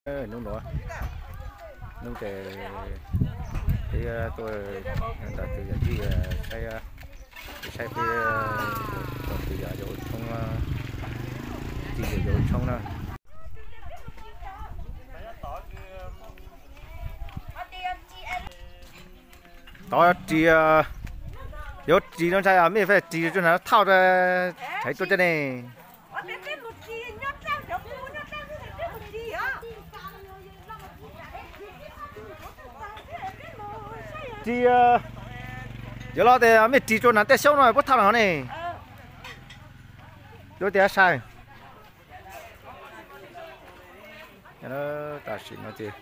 Hnub no, hnub ces peb tuaj nrog tus yawm yij saib, saib peb tus ntxhais yog yuav ua tshoob, tus yawm yij yuav ua tshoob na. Tod ris, yuav ris no ntshai mej faj ris tsuas na thauj, thaiv tuaj coj ne. Ris, yuav los tes mej ris tsuas na tej xyoob no puab thauj no ne. Yuav tias sai. Tam sim no ces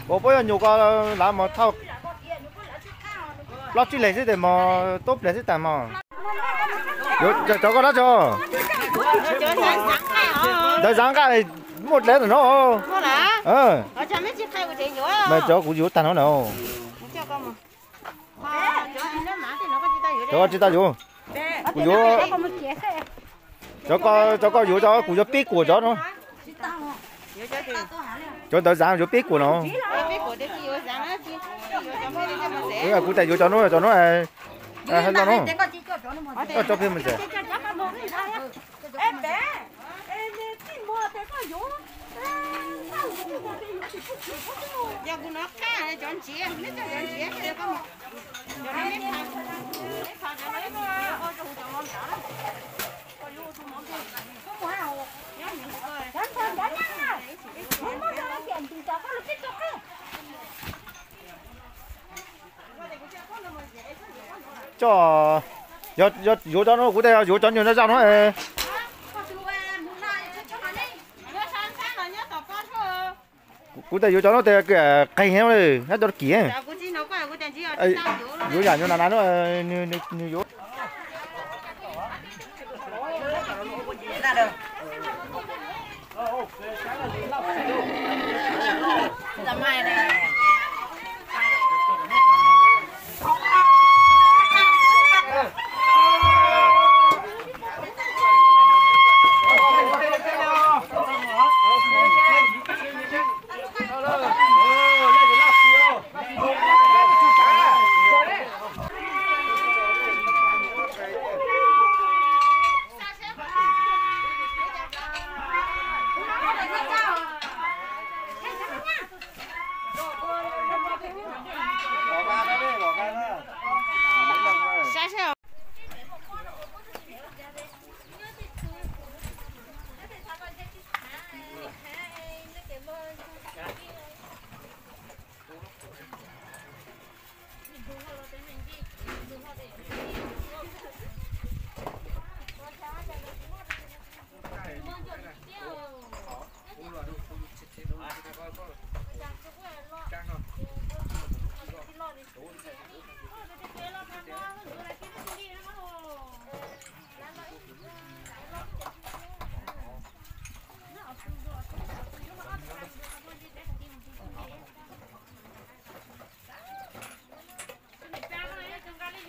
Ua puab yog nyuam ko lav mos thauj plaub tsib leeg xwb tes mos tub pliag xwb tas mos. Cov koj dab tsi? Ntawd zav nqaij muaj dlav ntawm no. Mas cov kuv yuav tag no na. Cov koj tsis tau yuav. Kuv yuav, cov koj yuav, cov kuv yuav peb kuam cov no. Cov ntawd zav yuav peb kuam no. Kuv tas yuav cov no, cov no hais loj no. Koj cov peb mus txawm. Coj, yuav cov no, kuv tas yuav cov nyuag zaj zaj no. Kuv tas yuav cov no tes qeeg heev li, nyob cov kim. Yuav yam nyuag nas nas no, nws yuav.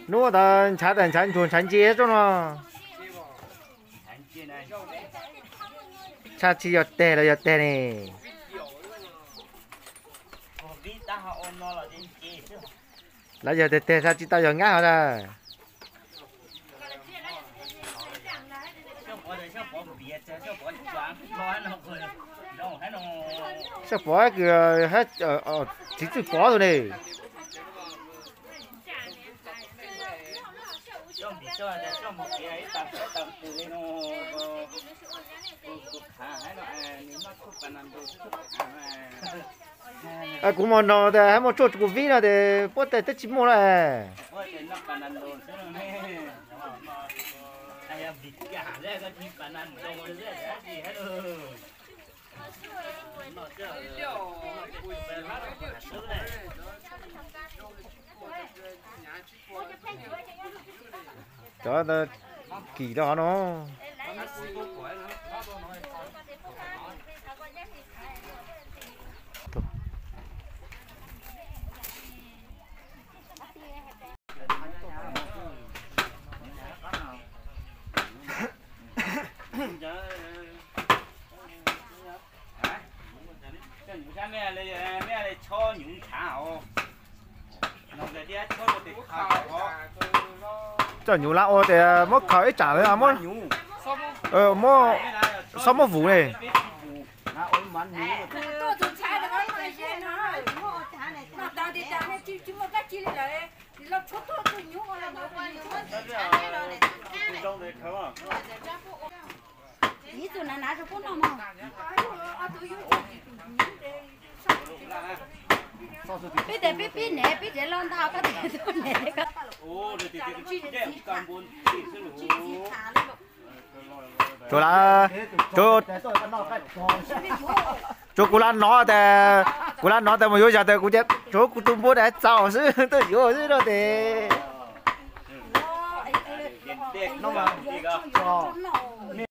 Hnub tas ntshav tas ntshav ntsuag ntshav ntse tso no. Tshaj tsis yog teg los yog teg ne. Lawv yog teg teg tshaj tsis tau yog ngab hov na. Saj Pov kws txiv txwj Pov tus ne. Kuv mus nug tas hab muaj tshuaj kuv vib no tes puab tas twb tsis muaj lawm. Cov ntawd kim rau hov no. Coj nyuv lawm ua tias muab khaws ib tsam, muab, xob muab vus ne. Peb tes peb pib niam, peb tes loj ntag, koj tes tuaj niam. Tsuas, tsuas kuv lam nov tas, kuv lam nov tas mus yuav zag tas kuv, tsuas kuv tus npua tas txaus xwb, tuaj yuav xwb no tes.